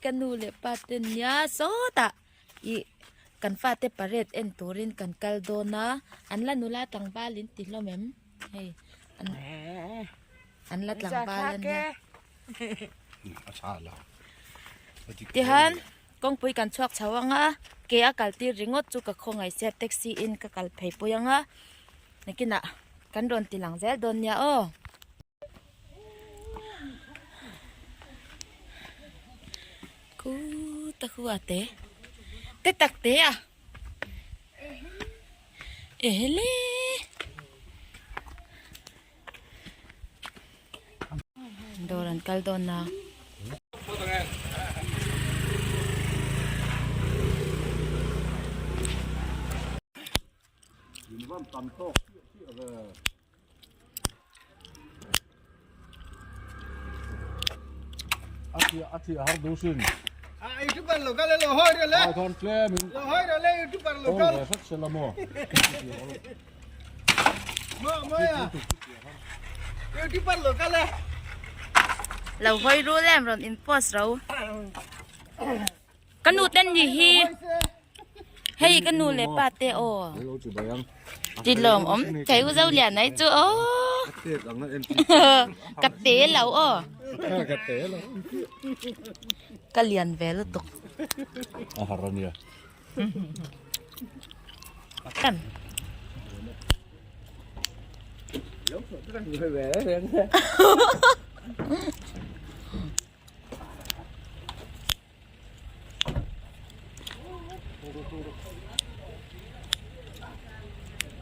ka nu leh pa te nia sawtah ih kan fate parade en turin kan kal dawn a an la nula tlangval in ti hlawm em hei an an la tlangval a nia tihian kawngpui kan chhuak chho ang a ke a kal tir ringawt chu ka khawngaih sia taxi in ka kal phei pui ang a nakinah kan rawn ti lang zel dawn nia aw. Khuta khu a te te tak te a ehele dawr an kal dawn a. A thih har duh sin. A youtuber lo kal lo hawi ro le. A thon tlem in. Lo hawi ro le youtuber lo kal. Tawng ve hret sela maw. Mo mo ya. Youtuber lo kal e. Lo hawi ru lem rawn in post ro. Ka nu ten ni hi. Hei ka nu leh pa te aw. Ti lawm awm thei u zo lian ai chu aw. Ka te lo aw. Ka te lo. Ka lian ve lutuk. A har ania. Em.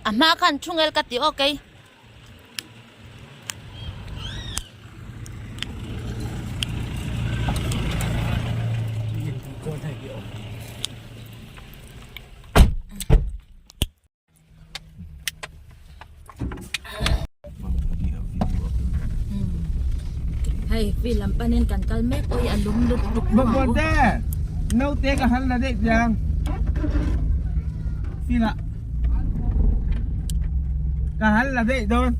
A hma khan thu ngel ka ti aw kei. Hei fi lam panin kan kal mek oi a lum lut tuk Bak buan te naute ka hal na deh chiang fila ka hal la deh dawn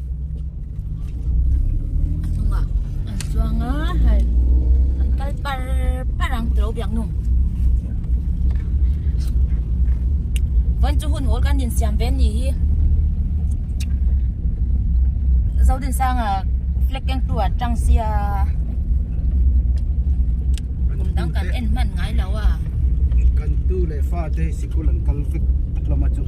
Chungah an chuang a hei an kal par par ang tilo biak nu. Vawiin chu hun hawl kan insiam ve ni hi Zodinsanga flag keng tu ah tang sia kum dang kan en hman ngai lo a. Kan tu leh fa te hi sikul an kal vek hlawm a chu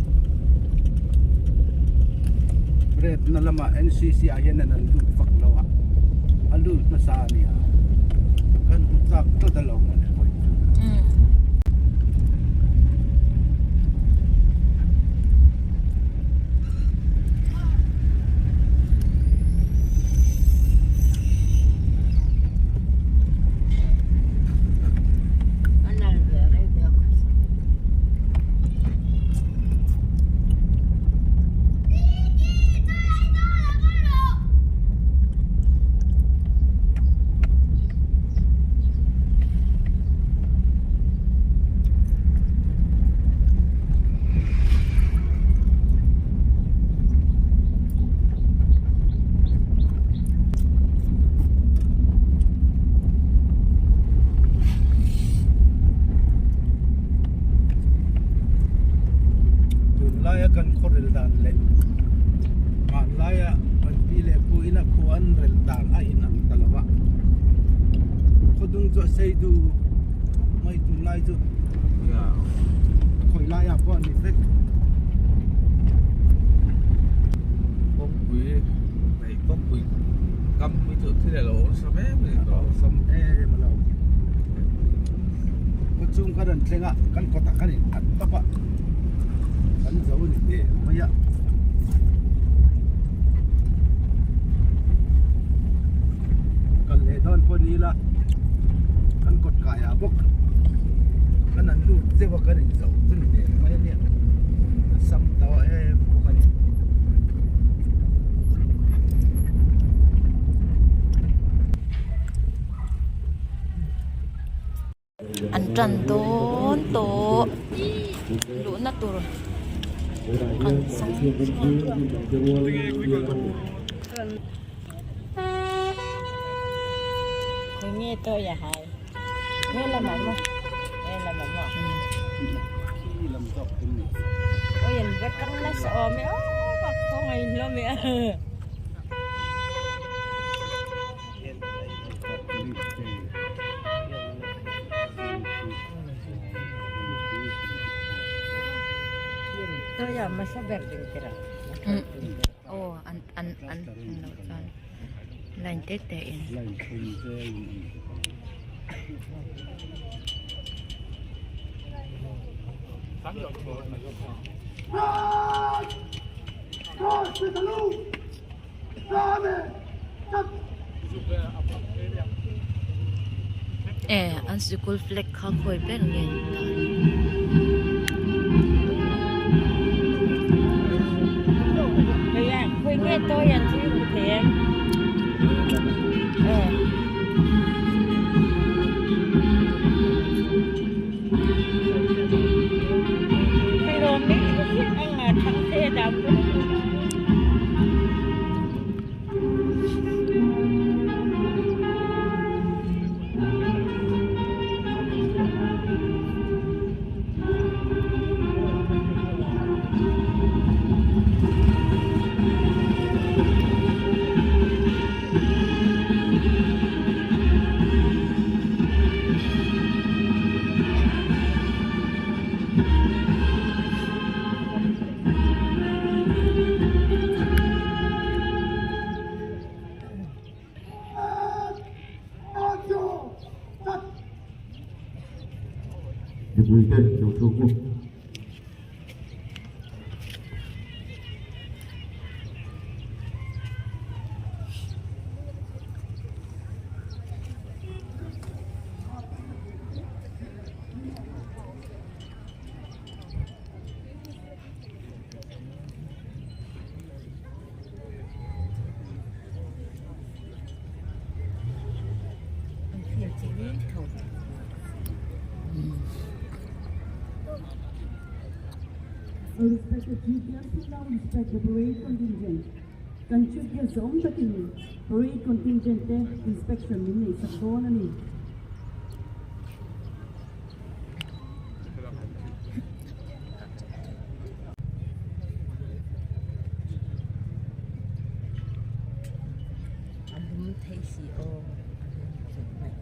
red na lamah NCC ah hian an lut vak lo a a lut hmasa a nia kan hmu chak tlat a lo mawle. Tunlaia kan khawrel dan leh hmanlaia kan pi leh pu ina khua an rel dan a inang ta lo a khawdung chu a sei du mai tunlai chu khawi laiah pawh a ni vek. Kawngpui hei kawngpui kam hi chu thil a lo awlsam em a ni tawh. Awlsam em a lo. Khawchhung kan rawn thleng a kan kawtah kan in at tawp a kan zo a ni teh mai a. Kal leh dawn pawh ni ila kan kawt kaiah bawk kan han lut zeuh a kan in zo chu ni teh mai a nia a sam tawh em bawk a ni. An tan dawn tawh luhna tur an chang Aw an an an loh chuan line te te in. E an sikul flag kha khawi ber nge an dah ni. Mipuite lo chhuk u. Our respected Chief Guest will now inspect the parade contingent. Kan Chief Guest awm takin parade contingent te inspection min neih sak dawn a ni. A lum thei si aw a lum chu mai.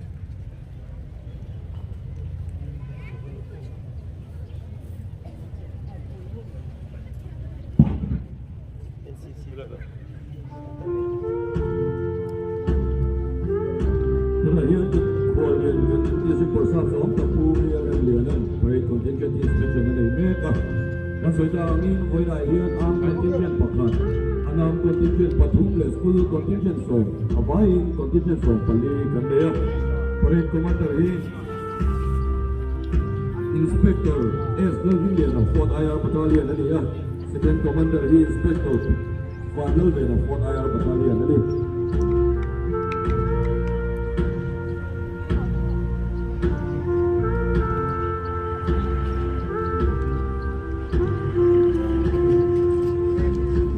Tunah hian khuallian kan district bawrhsap zawng tak Pu Ria Remliana'n Parade Contingent Inspection a nei mek a. Kan sawi ta angin vawiinah hian Arm Contingent pakhat, Anam Contingent pathum leh School Contingent sawm a vaiin Contingent 14 kan nei a. Parade Commander hi Inspector S Lalhimliana Fort IR Battalion a ni a, Second Commander hi Inspector Vanlalvena Fort IR Battalion a ni.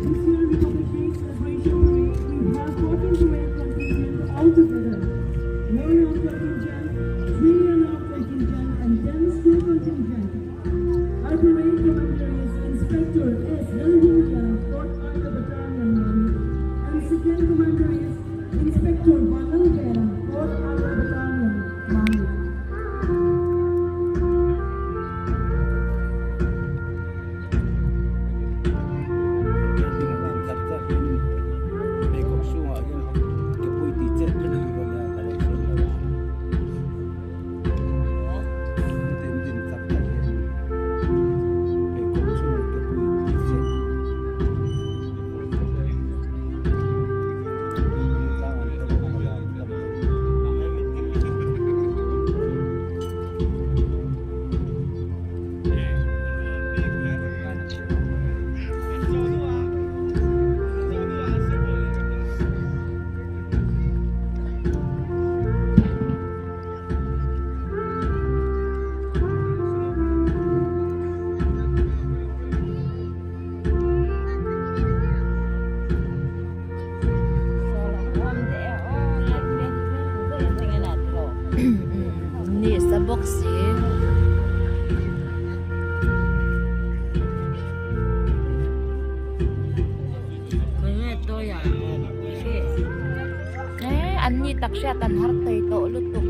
This year Republic Day celebration parade, we have 14 parade contingent altogether. 1 armed contingent, 3 unarmed contingent, and 10 school contingent. Our parade commander is Inspector S. Lalhimliana, 4th Army Battalion, Mami, and second commander si. Eh an ni tak hriat an har thei tawh lutuk.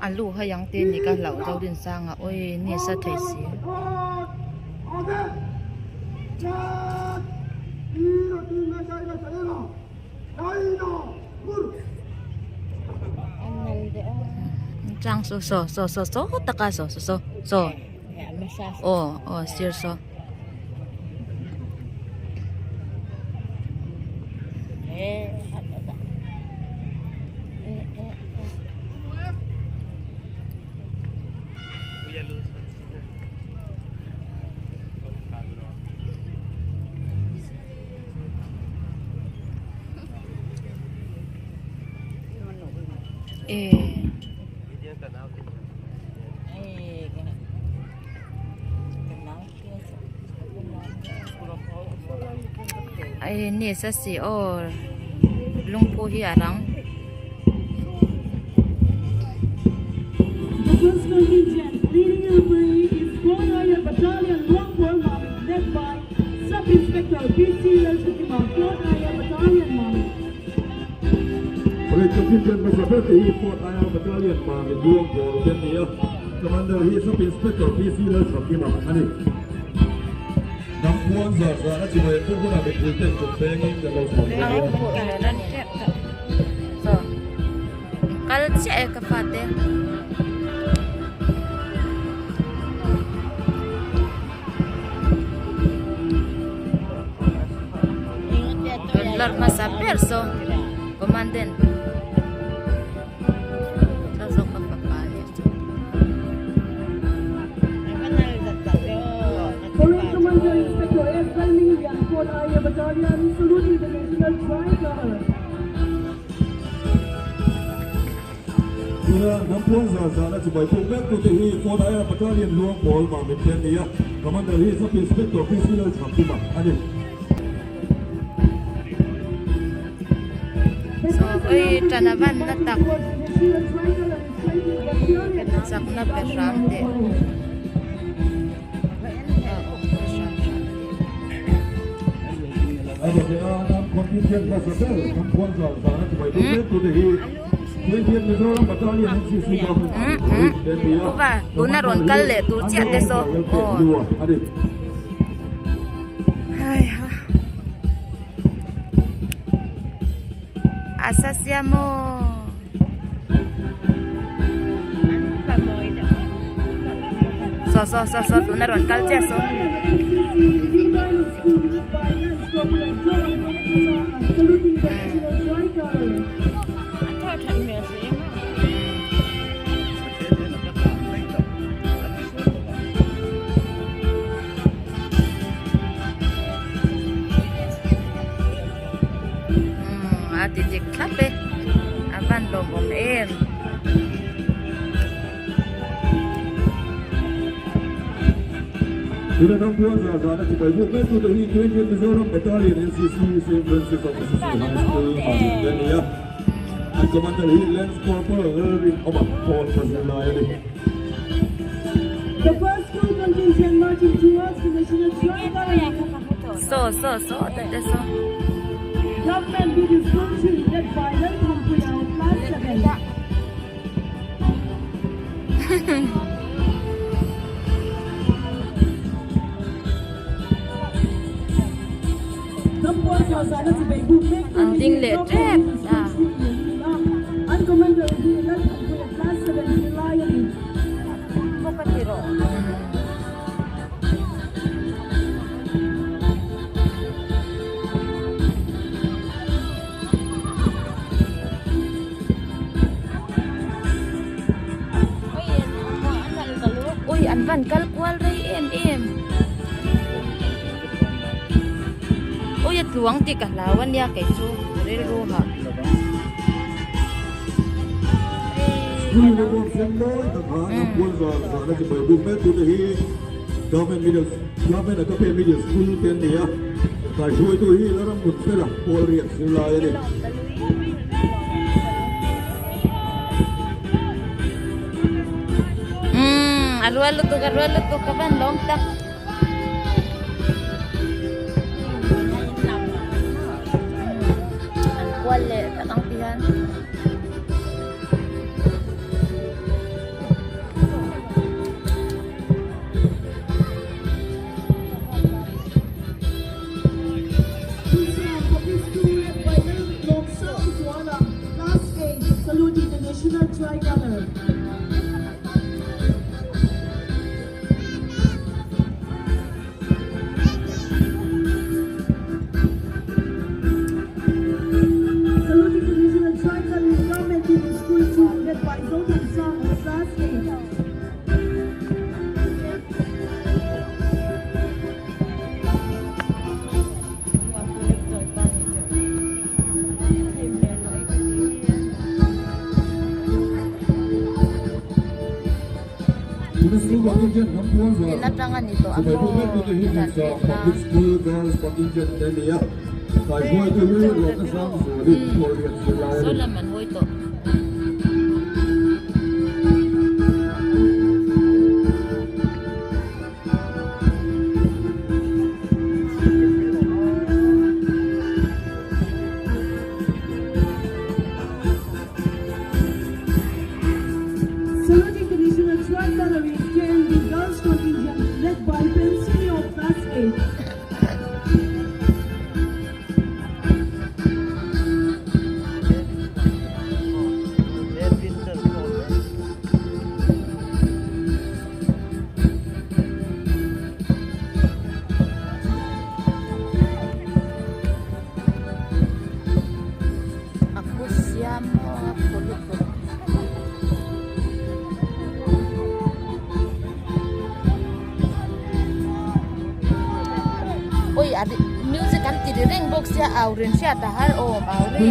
A lu hai ang te ni ka hlauh zo din sang a awi ni sa thei si. Chang saw saw saw saw saw taka saw saw saw saw aw aw sir saw. Ai ni sa si aw lungphu hi a rang. The first contingent leading the parade is 4 IR Battalion Luangpor Mamit led by Sub-Inspector B.C. Lalsukima, 4 IR Battalion Mamit. Parade contingent hmasa ber te hi 4 IR Battalion Mamit Luangpor te an ni a, Commander hi Sub-Inspector B.C. Lalsukima a ni. Hnam khuan zar zar a chibai puk hunah mipui ten tum pengin kan lo chhuak dawn a ni. Kal chiah e ka fate. Rawn lawr hmasa ber saw commandant saw saw ka fapa ania chu. Parade Commander Inspector S. Lalminglian, 4th IR Battalion, saluting the National Tricolour. Tuna hnam puan zar zahna chibai puk mek tute hi 4th IR Battalion luang pawl mah mit te an ni a, Commander hi Sub Inspector PC Lalchhamkima a ni. Saw oi tan a van na tak chakna pe hram teh. Uva tuna rawn kal leh tur chiah te saw aw a sa sia maw. Saw saw saw saw tuna rawn kal chiah saw. Umm a ti dik thlap e a van lawmawm em. Tuna ram puan zar zana chibai buk mek tute hi 20th Mizoram Battalion NCC Saint Francis of Assisi High School Mamit te a ni a. An Commander hi Lance Corporal Rinawma Paul Pazilai a ni. The first school contingent marching towards the National Tricolour. Saw saw saw ta te saw. Government Middle School 2 led by Lalthanpuia of Class 7. An ding leh tep ta. rei em em. Awi a tluang tih ka hlau a nia kei chu rilru hah. Umm a rual lutuk a rual lutuk ka van lawm tak. An kual leh tak ang ti hian. In atang a ni tawh a maw ran pek na. Saw lam an hawi tawh. Saluting the National Tricolor is JMB Girls Contingent led by Ben Senior of Class 8. A khu siam maw a khu lutuk. Ui a music an ti ri reng bawk sia au rin hriat a har awm au ri.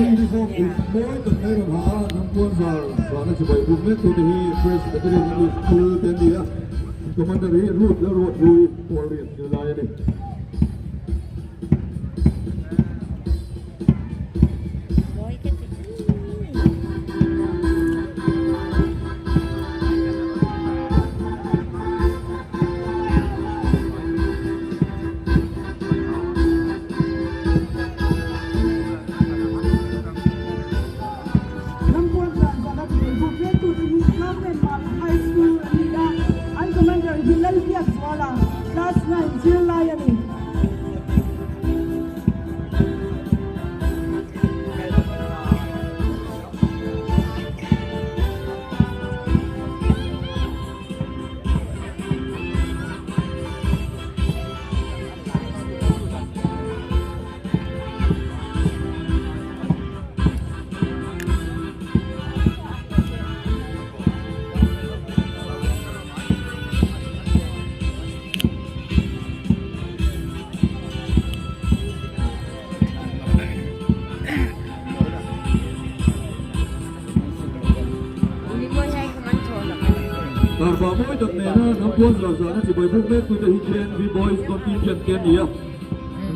Tarva mawi tak nena hnam puan zar zahna chibai buk mek tute hi JNV Boys Contingent te a ni a,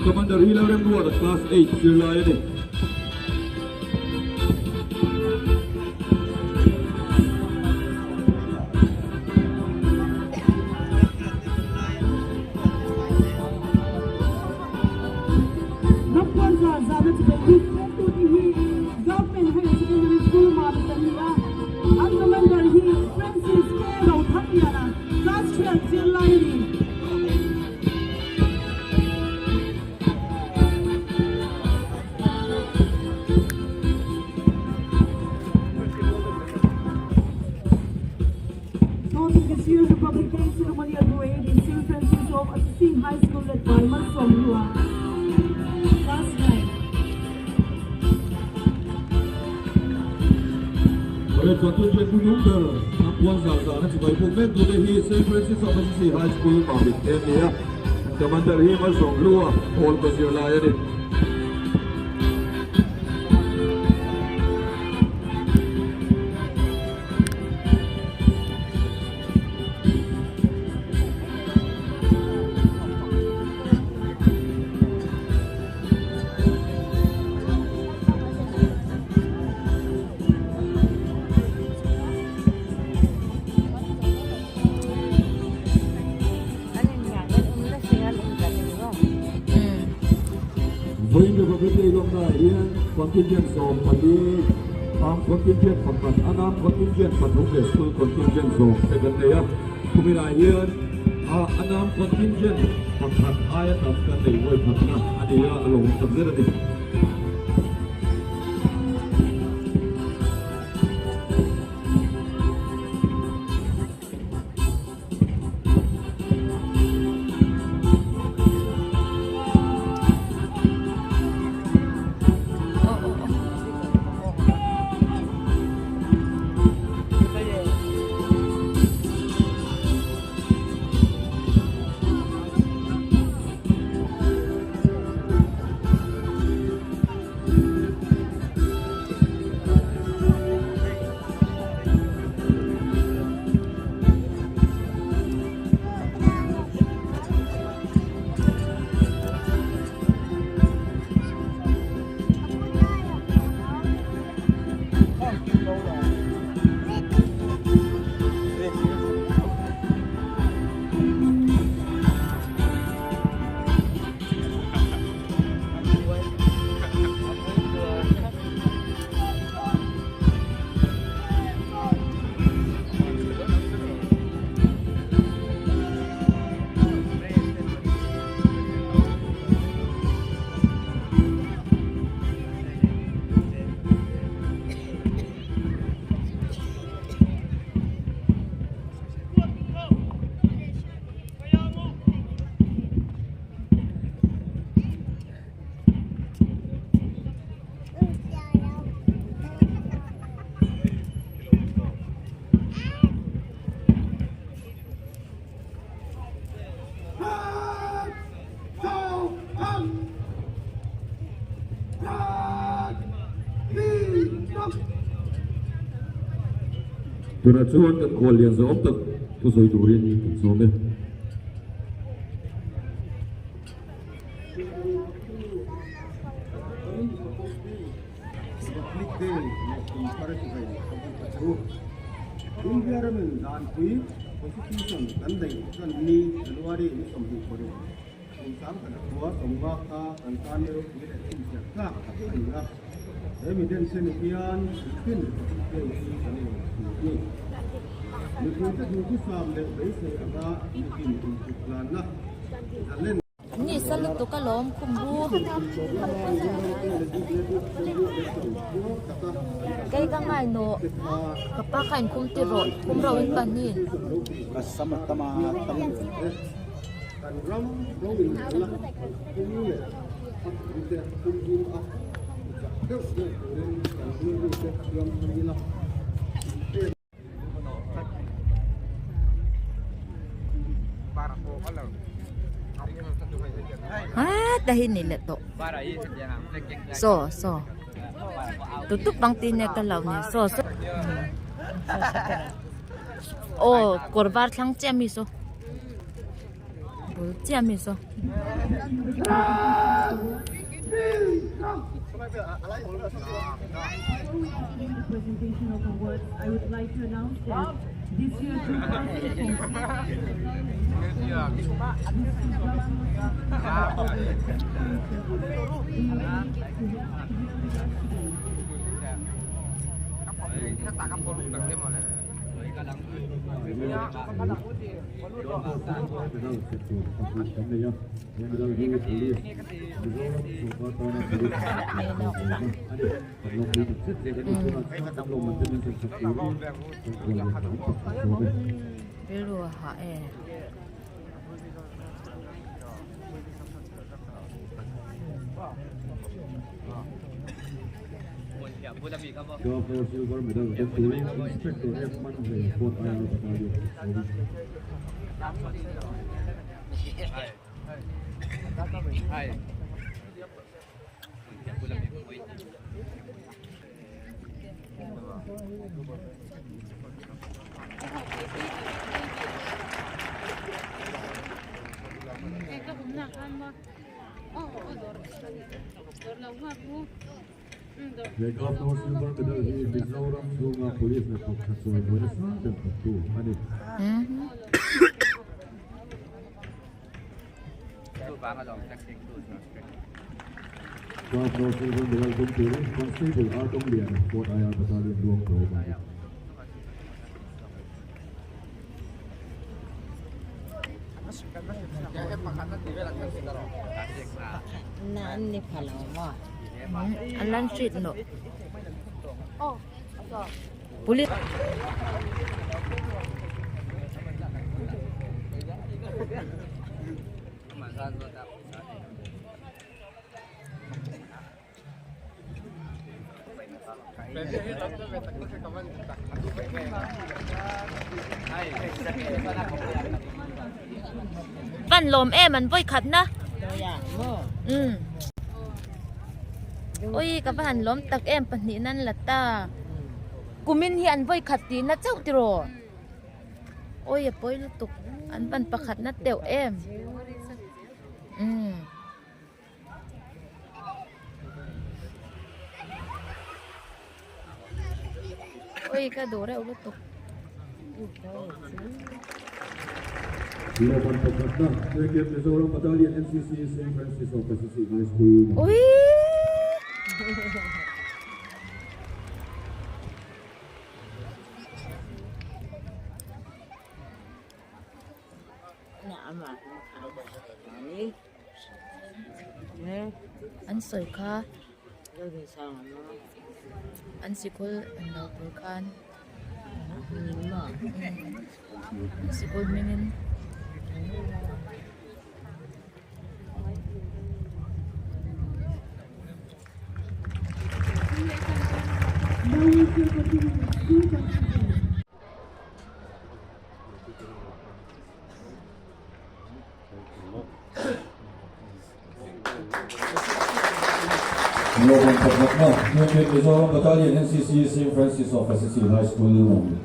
Commander hi Lalremruata Class 8 zirlai a ni. Hnampuan zar zahna chibai bik vengtute hi Government Higher Secondary School Mamit an ni a, an Commander hi Francis K. Rothangliana, Class 12 zirlai a ni. Noting this year's Republic Day ceremonial parade in St. Francis of Assisi High School led by Malsawm Hlua. Class 9. Parade contingent hnuhnung ber. Puanzar zahna chibai buk mek tute hi Saint Francis of Assisi High School Mamit te an ni a, an commander hi Malsawmhlua Paul ka zirlai a ni. Vawiin Republic Day lawmnaah hian contingent 14, armed contingent pakhat, unarmed contingent pathum leh school contingent zawm te kan nei a. Kuminah hian unarmed contingent pakhat aia tam kan nei vawi khatna a ni a, a lawmawm takzet a ni. Tunah chuan kan khual lian zawm tak thusawi turin kan sawm e. Republic Day leh kum thar chibai ka buk a chu. India ramin danpui, Constitution, kan neih tan ni January ni 26 kum sang khat khua sawmnga kha kan tan ni ropui leh chhinchhiah tlak tak a ni a. He mi denchhen hian kum tin Republic Day hi kan lawm thin a ni. Mipuite duhthusam leh beisei anga mitin intluklanna zalen. Ni sa lutuk alawm khum ru. Kei ka ngai nawh ka pa kha inkhum ti rawh khum ro in panin. Ta hi ni leh tawh saw saw tutup bang tin nge ka lo ni saw saw aw kawr var thlang chiah mi saw bul chiah mi saw. Presentation of awards, I would like to announce that this year Rilru a hah e. Governor Silver Medal dawng turin Inspector F Manhlei Fort IR Battalion Awi. He Governor Silver Medal hi Mizoram chhunga Police hnathawk tha chawi buaina sang ber thawktu a ni. Governor Silver Medal tum turin Constable R Dongliana Fort IR Battalion luang tawh a ni. An lan hrit nawh police Van lawm em an vawi khat na umm ui ka va han lawm tak em pahnih nan la ta kumin hi an vawi khat tih na chauh tiraw ui a pawi lutuk an van pakhat na teuh em umm. Ui ka duh reuh lutuk. Lawman pakhatna Cricket Mizoram Battalion NCC Saint Francis of Assisi High School. Ui! An sawi kha an sikul an lo tur khan sikul hmingin Lawmman pakhatna Cricket Mizoram Battalion NCC Saint Francis of Assisi High School.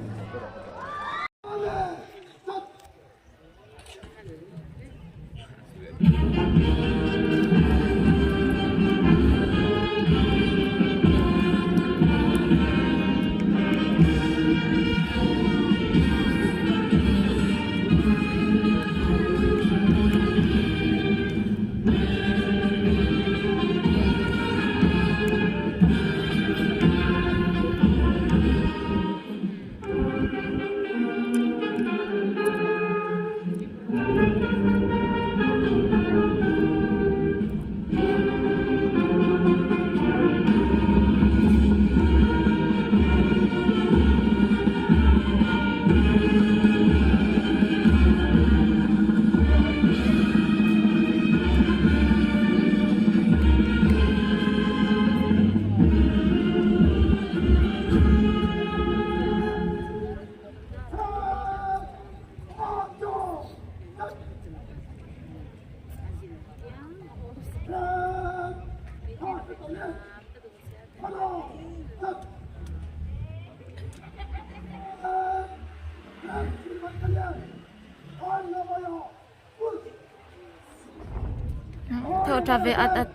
Tho tha ve at at.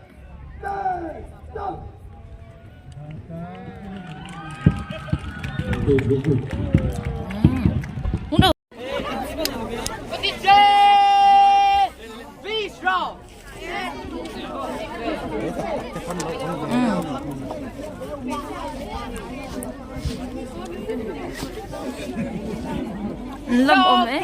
Lam awm e.